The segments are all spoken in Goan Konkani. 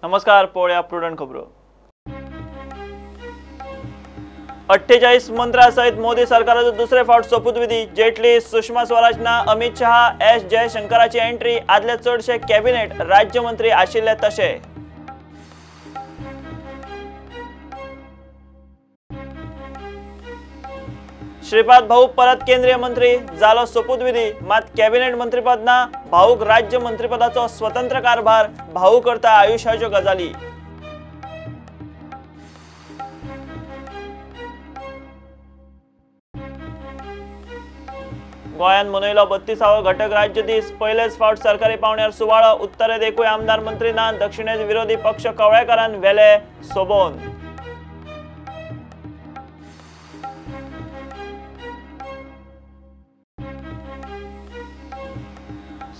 नमस्कार, पळोवया प्रुडंट खबरो. 48 मंत्र्यां सयत मोदी सरकाराचो दुसरे फावट सोपूतविधी. जेटली, सुषमा स्वराज ना, अमित शहा, एस जयशंकराची एंट्री. आदले चडशे कॅबिनेट राज्यमंत्री आशिल्ले तशे. श्रीपाद भाऊ परत केंद्रीय मंत्री जालो सोपूतविधी, मात कॅबिनेट मंत्रीपद ना. भाऊक राज्य मंत्रीपदाचो स्वतंत्र कारभार, भाऊ करता आयुष्याच्यो गजाली. गोंयांत मनयलो 32वो घटक राज्य दीस. पयलेच फावट सरकारी पावंड्यार सुवाळो. उत्तरेंत एकूय आमदार मंत्री ना. दक्षिणेंत विरोधी पक्ष कवळेकारान व्हेले सोबोवन.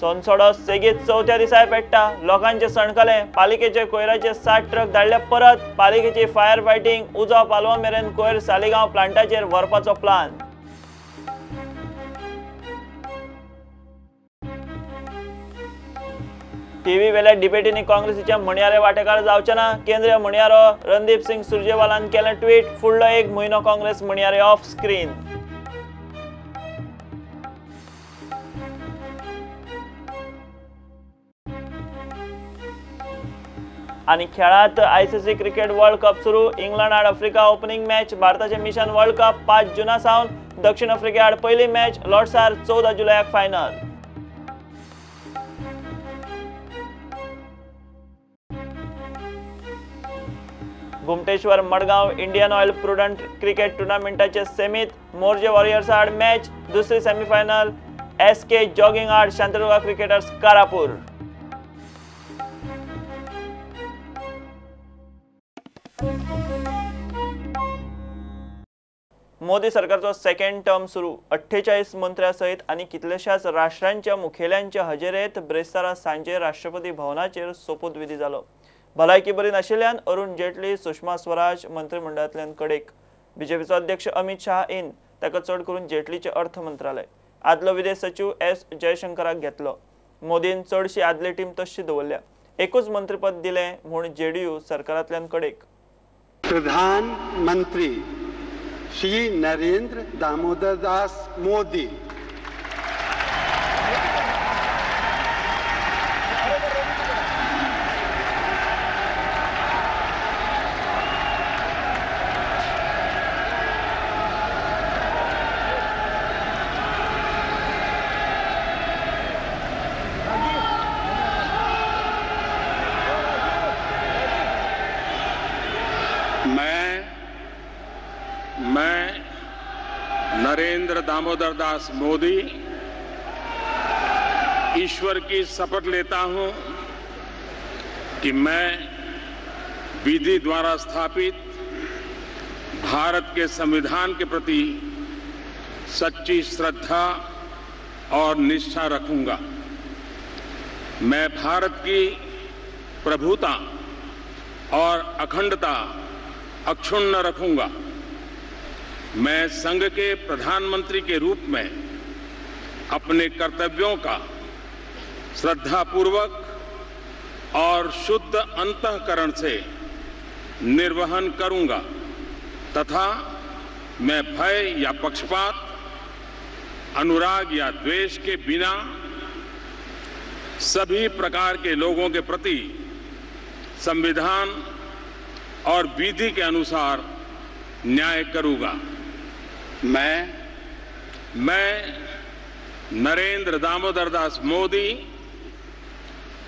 सोनसोडो सेगीत चवथ्या दिसाय पेट्टा. लोकांचे सणकले. पालिकेचे कोयराचे 60 ट्रक धाडले परत. पालिकेची फायर फायटींग. उजो पालवा मेरेन कोयर सालिगांव प्लांटाचेर व्हरपाचो प्लान. टीव्ही वेल्या डिबेटींनी काँग्रेसीच्या म्हणयारे वांटेकार जावचे ना. केंद्रीय म्हणयारो रणदीप सिंग सुरजेवालान केलें ट्वीट. फुडलो एक म्हयनो काँग्रेस म्हणयारे ऑफ स्क्रीन. आनी खेळांत आयसीसी क्रिकेट वर्ल्ड कप सुरू. इंग्लंड आड आफ्रिका ओपनिंग मॅच. भारताचे मिशन वर्ल्ड कप 5 जुना सावन. दक्षिण आफ्रिके आड पयली मॅच. लॉर्ड्सार 14 जुलयाक final. Gommateshwar Madgaon Indian Oil Prudent cricket टुर्नामेंटाचे सेमीत मोरजे वॉरियर्स आड मॅच. दुसरी सेमीफायनल एस के जॉगिंग आड शांतादुर्गा क्रिकेटर्स कारापूर. मोदी सरकारचो सेकंड टर्म सुरू. 48 मंत्र्यां सयत आनी कितल्याशाच राष्ट्रांच्या मुखेल्यांच्या हजेरेंत ब्रेस्तारा सांजे राष्ट्रपती भवनाचेर सोपूतविधी जालो. भलायकी बरी नाशिल्ल्यान अरुण जेटली, सुषमा स्वराज मंत्रिमंडळांतल्यान कडेक. बीजेपीचो अध्यक्ष अमित शहा इन ताका चड करून जेटलीचें अर्थ मंत्रालय. आदलो विदेश सचिव एस जयशंकराक घेतलो. मोदीन चडशी आदली टीम तशी दवरल्या. एकूच मंत्रीपद दिलें म्हूण जेडीयू सरकारांतल्यान कडेक. प्रधानमंत्री श्री नरेंद्र दामोदर दास मोदी. मैं नरेंद्र दामोदर दास मोदी ईश्वर की शपथ लेता हूं कि मैं विधि द्वारा स्थापित भारत के संविधान के प्रति सच्ची श्रद्धा और निष्ठा रखूंगा। मैं भारत की प्रभुता और अखंडता अक्षुण्ण रखूंगा। मैं संघ के प्रधानमंत्री के रूप में अपने कर्तव्यों का श्रद्धापूर्वक और शुद्ध अंतःकरण से निर्वहन करूंगा तथा मैं भय या पक्षपात, अनुराग या द्वेष के बिना सभी प्रकार के लोगों के प्रति संविधान और विधि के अनुसार न्याय करूंगा। मैं नरेंद्र दामोदर दास मोदी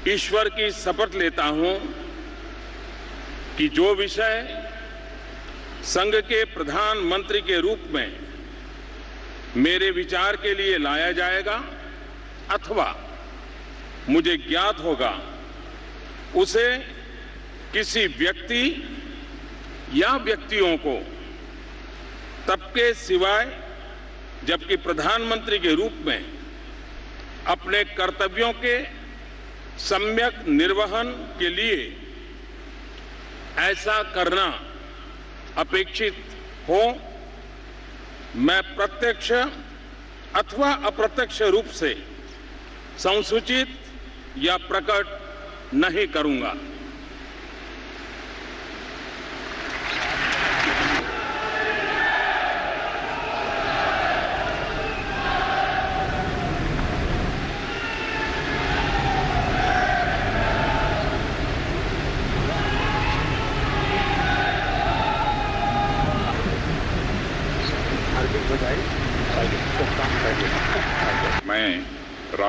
ईश्वर की शपथ लेता हूं कि जो विषय संघ के प्रधानमंत्री के रूप में मेरे विचार के लिए लाया जाएगा अथवा मुझे ज्ञात होगा, उसे किसी व्यक्ति या व्यक्तियों को तब के सिवाय जबकि प्रधानमंत्री के रूप में अपने कर्तव्यों के सम्यक निर्वहन के लिए ऐसा करना अपेक्षित हो, मैं प्रत्यक्ष अथवा अप्रत्यक्ष रूप से संसूचित या प्रकट नहीं करूंगा।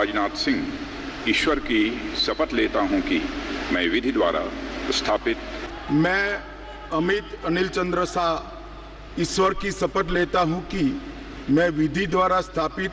राजनाथ सिंह ईश्वर की शपथ लेता हूं कि मैं विधि द्वारा स्थापित मैं अमित अनिल चंद्र शाह ईश्वर की शपथ लेता हूं कि मैं विधि द्वारा स्थापित।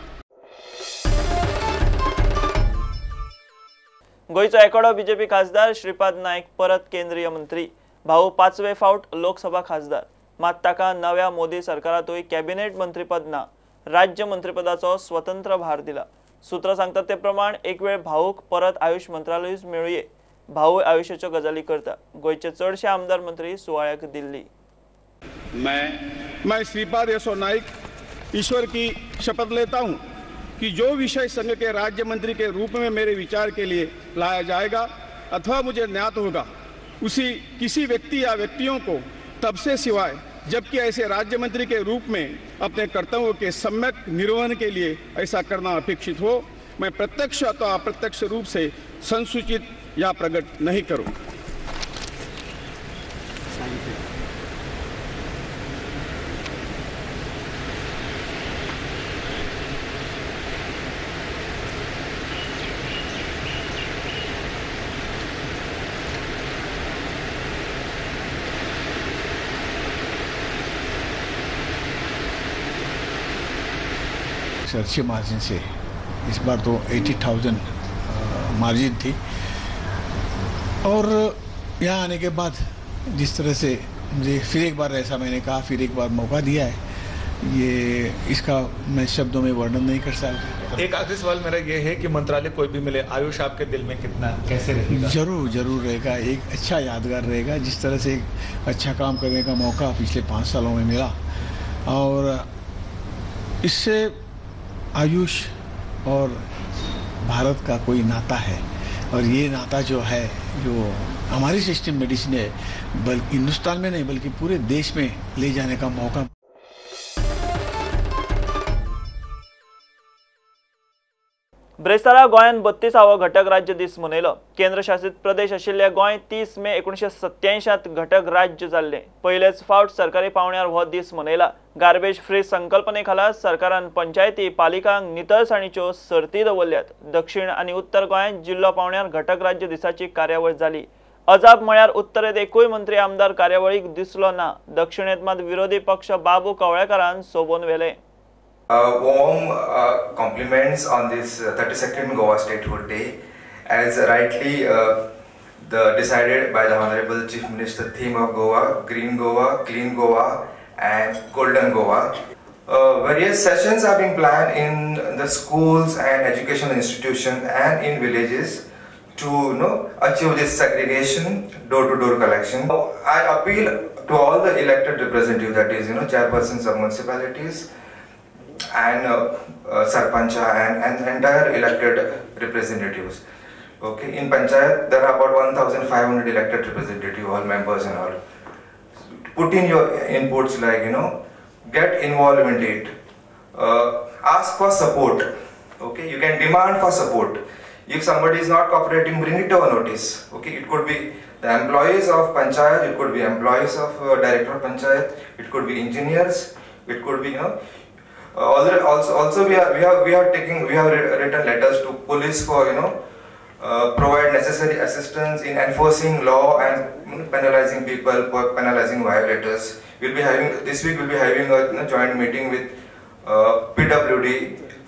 गोंयचो एकोडो बीजेपी खासदार श्रीपाद नायक परत केंद्रीय मंत्री। भाऊ पांचवे फावट लोकसभा खासदार, मात ताका नव्या मोदी सरकारांतूय कॅबिनेट मंत्रीपद ना, राज्य मंत्रीपदाचो स्वतंत्र भार दिला। सूत्रां सांगतात ते प्रमाण एक वेळ भाऊक परत आयुष मंत्रालयूच मेळुये। भाऊ आयुष्याच्यो गजाली करता। गोंयचे चडशे आमदार मंत्री सुवाळ्याक दिल्ली। मैं श्रीपाद यशो नाइक ईश्वर की शपथ लेता हूं कि जो विषय संघ के राज्य मंत्री के रूप में मेरे विचार के लिए लाया जाएगा अथवा मुझे ज्ञात होगा, उसी किसी व्यक्ति या व्यक्तियों को तब से सिवाय जबकि ऐसे राज्य मंत्री के रूप में अपने कर्तव्यों के सम्यक निर्वहन के लिए ऐसा करना अपेक्षित हो, मैं प्रत्यक्ष अथवा अप्रत्यक्ष रूप से संसूचित या प्रकट नहीं करूं। अच्छे मार्जिन से इस बार तो 80,000 मार्जिन थी। और यहाँ आने के बाद जिस तरह से मुझे फिर एक बार, ऐसा मैंने कहा, फिर एक बार मौका दिया है, ये इसका मैं शब्दों में वर्णन नहीं कर सकता। एक आखिरी सवाल मेरा ये है कि मंत्रालय कोई भी मिले, आयुष आपके दिल में कितना कैसे रहेगा? ज़रूर ज़रूर रहेगा, एक अच्छा यादगार रहेगा। जिस तरह से एक अच्छा काम करने का मौका पिछले 5 सालों में मिला, और इससे आयुष और भारत का कोई नाता है, और ये नाता जो है, जो हमारी सिस्टम मेडिसिन है, बल्कि हिंदुस्तान में नहीं बल्कि पूरे देश में ले जाने का मौका। ब्रेस्तारा गोंयान 32वो घटक राज्य दीस मनयलो। केंद्रशासित प्रदेश आशिल्ले गोंय 30 मे 1987 घटक राज्य जाल्लें। पयलेच फावट सरकारी पावंड्यार हो दीस मनयला। गार्बेज फ्री संकल्पने खाला सरकारान पंचायती पालिकांक नितळसाणीच्यो सर्ती दवरल्यात। दक्षिण आनी उत्तर गोंयांत जिल्लो पावंड्यार घटक राज्य दिसाची कार्यावळ जाली। अजाप म्हळ्यार उत्तरेंत एकूय मंत्री आमदार कार्यावळीक दिसलो ना। दक्षिणेंत मात विरोधी पक्ष बाबू कवळेकारान सोबोवन व्हेलें। Warm compliments on this 32nd Goa Statehood Day, as rightly decided by the Honorable Chief Minister, theme of Goa, Green Goa, Clean Goa and Golden Goa. Various sessions are being planned in the schools and educational institutions and in villages to achieve this segregation, door-to-door collection. I appeal to all the elected representatives, that is, chairpersons of municipalities and sarpancha and entire elected representatives. Okay, in panchayat there are about 1,500 elected representatives, all members and all. Put in your inputs, like get involved in it. Ask for support. Okay, you can demand for support. If somebody is not cooperating, bring it to a notice. Okay, it could be the employees of panchayat, it could be employees of director of panchayat, it could be engineers, it could be Also we have written letters to police for provide necessary assistance in enforcing law and penalizing people, penalizing violators. We'll be having this week. We'll be having a joint meeting with PWD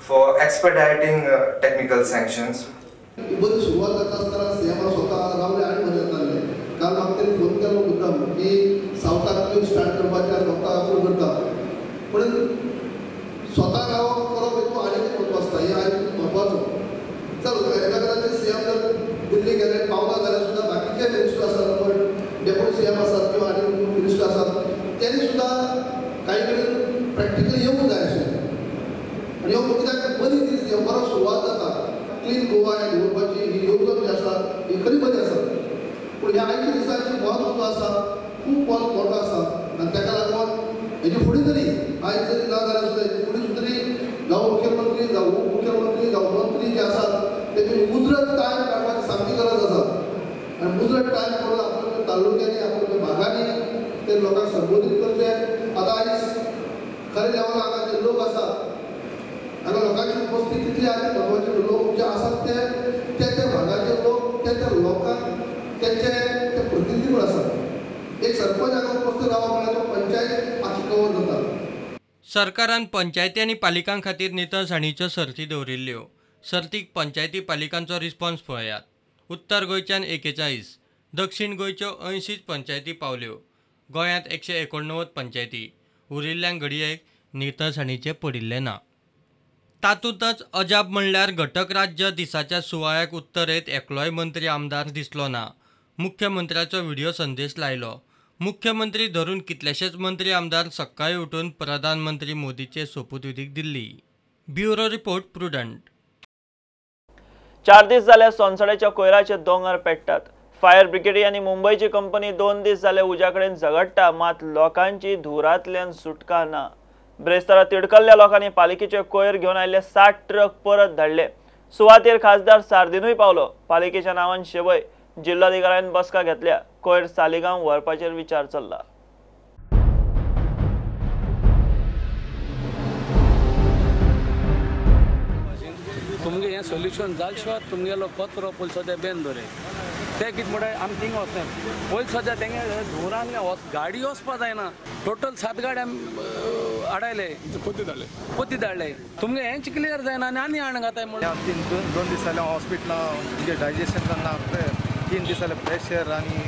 for expediting technical sanctions. बरी सुरवात जाता आसतना सीएमान स्वता रावले आनी बरें जातालें. कारण म्हाका तेणी फोन केलो मुद्दाम की सावथाक स्टार्ट करपाचें स्वता आपूण करता, पूण स्वता रावप करप हेतून आनी म्हत्व आसता. हें आनी म्हत्वाचो. चल एका कडेन सीएम जर दिल्ली गेले पावला जाल्यार सुद्दां बाकीचे मिनिस्टर आसात, पण डेप्युटी सीएम आसात किंवा आनी मिनिस्टर आसात, तेणी सुद्दां कांय कडेन प्रॅक्टिकली येवंक जाय आशिल्लें. आनी हो कित्याक बरी दीस हो बरो सुरवात जाता. क्लीन गोवा हें दवरपाची ही येवजण जी आसा ही खरी बरी आसा, पूण ह्या आयच्या दिसाचें म्हत्व जो आसा खूब मोठो आसा आनी ताका लागून हेजे फुडें तरी आयज जरी ना जाल्यार सुद्दां हेजे फुडें सुद्दां तरी जावं मुख्यमंत्री जावं उपमुख्यमंत्री जावं मंत्री जे आसात तेजी मुजरत टायम काडपाची सामकी गरज आसा. आनी मुजरत टायम करून आपल्या तालुक्यांनी आपल्या भागांनी ते लोकांक संबोधीत करचे. आतां आयज खरें लेवला हांगा जे लोक आसात हांगा लोकांची उपस्थिती तितली आनी म्हत्वाची. लोक जे आसात ते त्या त्या भागाचे लोक त्या त्या लोकांक तेंचे ते प्रतिनिधी म्हूण आसात. एक सरपंच हांगा उपस्थित रावप म्हळ्यार तो पंचायत आखी कवर जाता. सरकारान पंचायती आनी पालिकां खातीर नितळसाणीच्यो सर्ती दवरिल्ल्यो. सर्तीक पंचायती पालिकांचो रिस्पॉन्स पळयात. उत्तर गोंयच्यान 41, दक्षिण गोंयच्यो 80 पंचायती पावल्यो. गोंयांत 189 पंचायती, उरिल्ल्यांक घडयेक नितळसाणीचें पडिल्लें ना. तातूंतच अजाप म्हणल्यार घटक राज्य दिसाच्या सुवाळ्याक उत्तरेंत एकलोय मंत्री आमदार दिसलो ना. मुख्यमंत्र्याचो व्हिडियो संदेश लायलो. मुख्यमंत्री धरून कितलेशेच मंत्री आमदार सकाळीं उठून प्रधानमंत्री मोदीचे सोपूतविधीक दिल्ली. Bureau report, Prudent. 4 दीस जाल्यार सोनसड्याच्या कोयराचे दोंगर पेट्टात. फायर ब्रिगेडी आनी मुंबयची कंपनी 2 दीस जाले उज्या कडेन झगडटा, मात लोकांची धुरांतल्यान सुटका ना. ब्रेस्तारा तिडकल्ल्या लोकांनी पालिकेचे कोयर घेवन आयिल्ले 60 ट्रक परत धाडले. सुवातेर खासदार सार्दिनूय पावलो. पालिकेच्या नांवान शेवय जिल्लोधिकाऱ्यान बसका घेतल्या. कोयर सालिगांव व्हरपाचेर विचार चल्ला. तुमगे हें सोल्युशन जाल शिवाय तुमगेलो कचरो पयलो सद्या बेन दवरे. ते कितें म्हणटा आमी थिंगा वचना पयलीं सद्या तेंगे धुंवरान गाडी वचपा जायना. टोटल 7 गाडी आमी आडायले, पोती धाडले. तुमगे हेंच क्लियर जायना आनी आनी हाण घाताय म्हणून 2 दीस जाले हॉस्पिटलां म्हणजे डायजेशन जायना. 3 दीस जाले प्रेशर आनी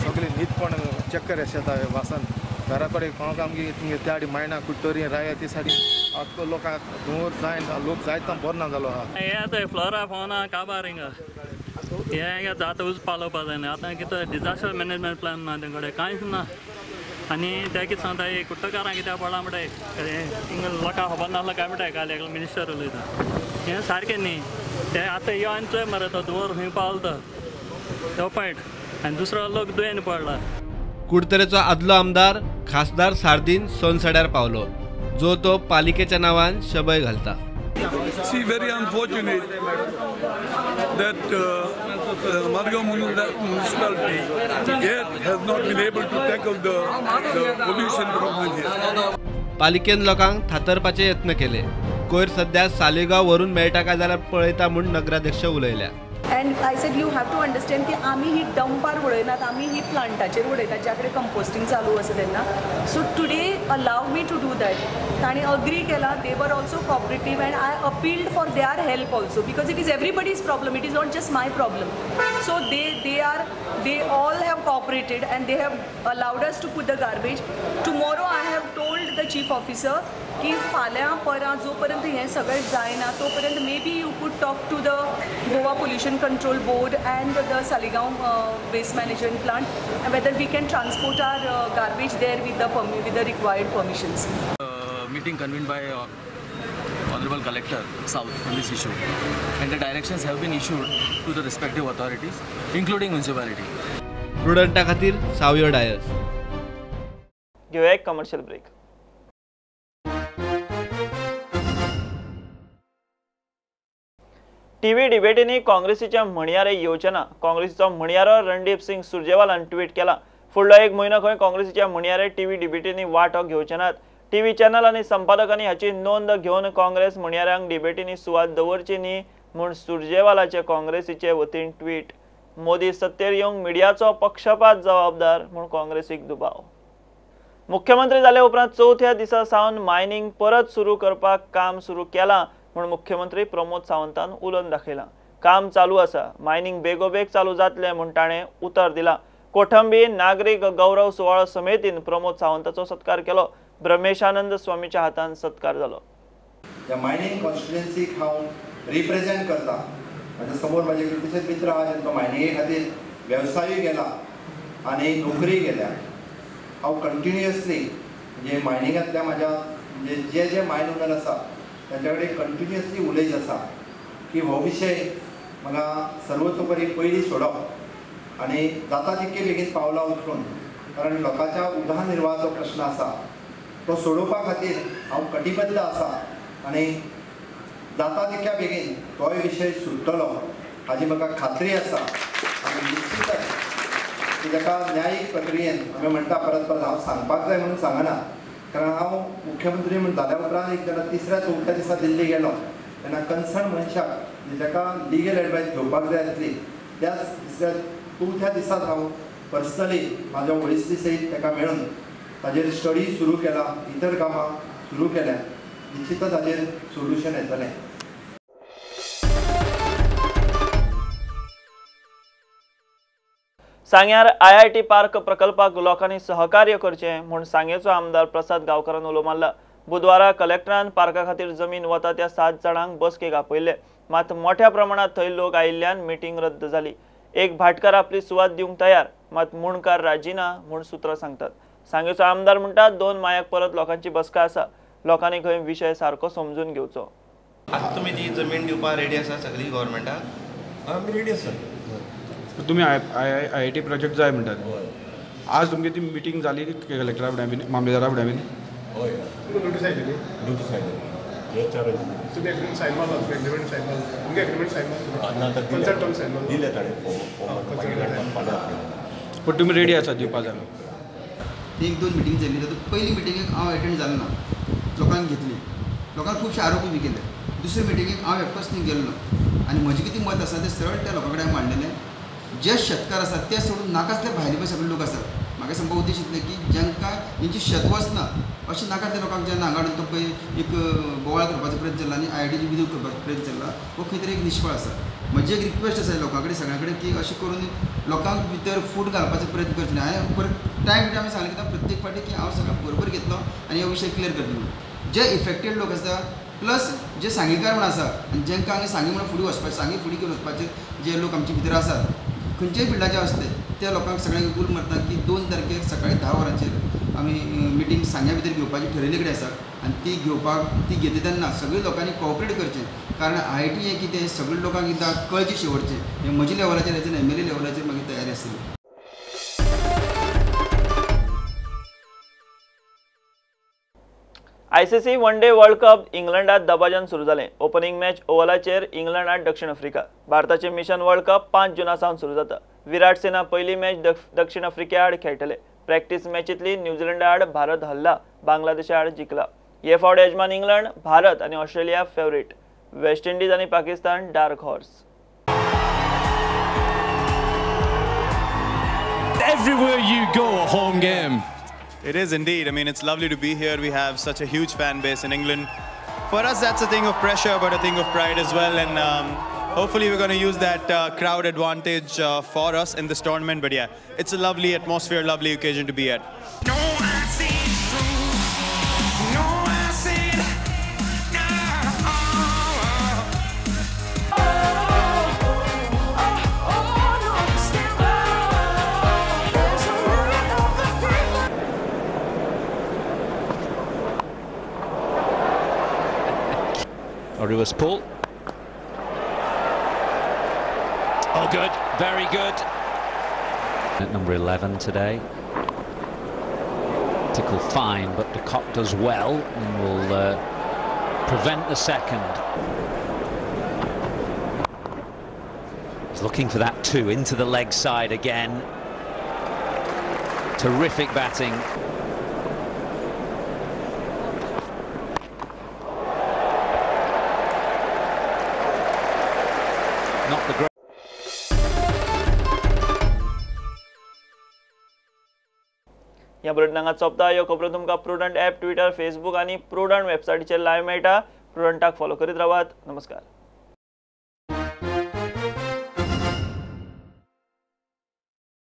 सगळें न्हीद पण चक्कर येता वासान. घरा कडेन कोणाक आमगे तुमगे त्या आडी मायणा कुट्टोरी राया ती साडी आतां लोकांक धुंवर जायना, लोक जायता बरो ना जालो आहा. हें आतां फ्लोरा फौना काबार हिंगा हें आतां उज पालोवपा जायना. आतां कितें डिजास्टर मॅनेजमेंट प्लॅन ना तें कडेन, कांयच ना. आनी ते कितें सांगता कुट्टकारां कित्याक पडलां म्हणटाय, हिंगा लोकांक खबर नासलो काय म्हणटाय. काल एकलो मिनिस्टर उलयता हें सारकें न्ही. ते आतां यो आनी चोय मरे तो धुंवर खंय पावलो तो पॉयंट आनी दुसरो लोक दुयेन पडला. कुडतरेचो आदलो आमदार खासदार सार्दीन सोनसड्यार पावलो, जो तो पालिकेच्या नावान शबय घालता. See, very unfortunate that the Margao municipality yet has not been able to tackle the pollution problem here. पालिकेन लोकांक थातरपाचे यत्न केले. कोयर सध्या सालेगांव वरून मेळटा काय जाल्यार पळयता म्हूण नगराध्यक्ष उलयल्या. And I said you have to understand की आमी ही डंपार उडयनात, आमी ही प्लांटाचेर उडयतात ज्या कडेन कंपोस्टींग चालू आसा तेन्ना. So today allow me to do that. तांणी अग्री केला. They were also cooperative and I appealed for their help also because it is everybody's problem, it is not just my problem. So they all have cooperated and they have allowed us to put the garbage. Tomorrow I have told the chief officer की फाल्यां परां जो पर्यंत हें सगळें जायना तो पर्यंत maybe you could talk to the Goa pollution control board and the Saligao waste management plant whether we can transport our garbage there with the required permissions. Meeting convened by Honorable Collector South on this issue, and the directions have been issued to the respective authorities, including municipality. प्रुडंटा खातीर सावयो डायस. घेऊया एक कमर्शियल ब्रेक. टीव्ही डिबेटींनी काँग्रेसीच्या म्हणयारे येवचे ना. काँग्रेसीचो म्हणयारो रणदीप सिंग सुरजेवालान ट्वीट केला. फुडलो एक म्हयनो खंय काँग्रेसीच्या म्हणयारे टीव्ही डिबेटींनी वांटो घेवचे नात. टीव्ही चॅनल आनी संपादकांनी हाची नोंद घेवन काँग्रेस म्हणयाऱ्यांक डिबेटींनी सुवात दवरची न्ही म्हूण सुरजेवालाचे काँग्रेसीचे वतीन ट्वीट. मोदी सत्तेर येवंक मिडियाचो पक्षपात जबाबदार म्हूण काँग्रेसीक दुबाव. मुख्यमंत्री जाले उपरांत 4थ्या दिसा सावन मायनिंग परत सुरू करपाक काम सुरू केलां म्हूण मुख्यमंत्री प्रमोद सावंतान उलोवन दाखयलां. काम चालू आसा, मायनिंग बेगोबेग चालू जातलें म्हूण ताणें उतर दिलां. कोठंबी नागरीक गौरव सुवाळो समितीन प्रमोद सावंताचो सत्कार केलो. ब्रह्मेशानंद स्वामीच्या हातान सत्कार जालो. ह्या मायनिंग कॉन्स्टिट्युएन्सीक हांव रिप्रेझेंट करता. म्हज्या समोर म्हजे कितलेशेच मित्र आहा जेंकां मायनिंगे खातीर वेवसायूय गेला आनी नोकरीय गेल्या. हांव कंटिन्युअसली म्हणजे मायनिंगांतल्या म्हाज्या म्हणजे जे जे मायन ओनर आसा तांच्या कडेन कंटिन्युअसली उलयत आसा की हो विशय म्हाका सर्वतोपरी पयलीं सोडप आनी जाता तितके बेगीन पावलां उखलून, कारण लोकांच्या उदरनिर्वाहाचो प्रश्न आसा तो सोडोवपा खातीर हांव कटिबद्ध आसा आनी जाता तितक्या बेगीन तोय विशय सुट्टलो हाजी म्हाका खात्री आसा. आनी निश्चितच की ताका न्यायीक प्रक्रियेन आमी म्हणटा परत परत हांव सांगपाक जाय म्हणून सांगना, कारण हांव मुख्यमंत्री म्हूण जाल्या उपरांत एक जेन्ना तिसऱ्या चवथ्या दिसा दिल्ली गेलो तेन्ना कन्सर्न मनशाक जाका लिगल एडवायस घेवपाक जाय आसली त्याच तिसऱ्या चवथ्या दिसाच हांव पर्सनली म्हाज्या ओएसडी सयत ताका मेळून ताजेर स्टडी सुरू केला, इतर कामां सुरू केल्या, निश्चितच ताजेर सोल्युशन येतलें। सांग्यार IIT park प्रकल्पाक लोकांनी सहकार्य करचें म्हूण सांगेचो आमदार प्रसाद गांवकारान उलो मारला। बुधवारा कलेक्टरान पार्का खातीर जमीन वता त्या 7 जाणांक बसकेक आपयल्ले, मात मोठ्या प्रमाणात थंय लोक आयिल्ल्यान मिटींग रद्द जाली। एक भाटकार आपली सुवात दिवंक तयार, मात मुणकार राजीना म्हूण सुत्रां सांगतात। सांगेचो आमदार म्हणटा 2 मायाक परत लोकांची बसका आसा, लोकांनी खंय विशय सारको समजून घेवचो। आतां तुमी ती जमीन दिवपाक रेडी आसा सगळी गव्हर्मेंटाक? आमी रेडी आसा। तुमी IIT project जाय म्हणटात, आज तुमगे ती मिटींग जाली कलेक्टरा फुड्यां बीन मामलेदारा फुड्यां बीन? हय, नोटीस आयलेली, नोटीस आयलेली, हे चार तुमी एग्रीमेंट सायन मारला, तुमी एग्रीमेंट सायन मारला, तुमगे एग्रीमेंट सायन मारला, कन्सर्ट टर्म सायन मारला, दिले ताणें फॉर्म। पूण तुमी रेडी आसा दिवपा जाय? 1-2 मिटींग जाली, तातूंत पयली मिटिंगेक हांव एटेंड जालो ना, लोकांक घेतली, लोकांक खुबशे आरोपूय बी केले। दुसरे मिटिंगेक हांव एकटोच थंय गेल्लो आनी म्हजें कितें मत आसा तें सरळ त्या लोकां कडेन हांवें मांडलेलें। जे शेतकार आसात ते सोडून नाकासले भायले पळय सगळे लोक आसात, म्हाका सांगपा उद्देश इतलें की जांकां तेंची शेत वचना अशें नाका त्या लोकांक जेन्ना हांगा हाडून तो पळय एक बोवाळ करपाचो प्रयत्न चल्ला आनी IITची विरोध करपाचो प्रयत्न चल्ला, हो खंय तरी एक निश्फळ आसा। म्हजी एक रिक्वेस्ट आसा लोकां कडेन सगळ्यां कडेन की अशें करून लोकांक भितर फूट घालपाचो प्रयत्न करचे न्हय। हांवें परत टायम टू टायम सांगलें की प्रत्येक फावटी की हांव सगळ्यांक बरोबर घेतलो आनी हो विशय क्लियर करतलो म्हणून। जे इफेक्टेड लोक आसा प्लस जे सांगेकार म्हण आसा आनी जांकां हांगा सांगे म्हणून फुडें वचपाचें, सांगे फुडें घेवन वचपाचे जे लोक आमचे भितर आसात खंयच्याय फिल्डाचे आसले त्या लोकांक सगळ्यांक उल मारता की 2 तारखेर सकाळी 10 वरांचेर आमी मिटींग सांग्या भितर घेवपाची ठरयल्ले कडेन आसा आनी ती घेवपाक ती घेता तेन्ना सगळे लोकांनी कॉपरेट करचें, कारण IIT हें कितें सगळे लोकांक एकदां कळचें शेवटचें, हें म्हज्या लेवलाचेर हें MLA लेवलाचेर मागीर तयारी आसतली। ICC one day world cup इंग्लंडात दबाज्यान सुरू जालें। ओपनिंग मॅच ओव्हलाचेर इंग्लंड आड दक्षिण आफ्रिका। भारताचें मिशन वर्ल्ड कप 5 जुना सावन सुरू जाता। विराट सेना पयली मॅच दक्षिण आफ्रिके आड खेळटले। प्रॅक्टीस मॅचींतली न्यूझीलंडा आड भारत हल्ला, बांगलादेशा आड जिखला। हे फावट येजमान इंग्लंड, भारत आनी ऑस्ट्रेलिया फेवरेट, वेस्ट इंडीज आनी Pakistan dark horse. Everywhere you go, a home game. It is indeed. I mean, it's lovely to be here. We have such a huge fan base in England. For us, that's a thing of pressure, but a thing of pride as well. And hopefully we're going to use that crowd advantage for us in this tournament. But yeah, it's a lovely atmosphere, lovely occasion to be at. No, I see through. No, I see. No. A reverse pull. Oh, good, very good. At number 11 today. Tickle fine, but de Kock does well and will prevent the second. He's looking for that 2 into the leg side again. Terrific batting. Not the great. ह्या बुलेटिनांत सोंपता. ह्यो खबरो तुमकां प्रुडंट ॲप, ट्विटर, फेसबूक आनी प्रुडंट वेबसायटीचेर लायव्ह मेळटा. प्रुडंटाक फॉलो करीत रावात. नमस्कार.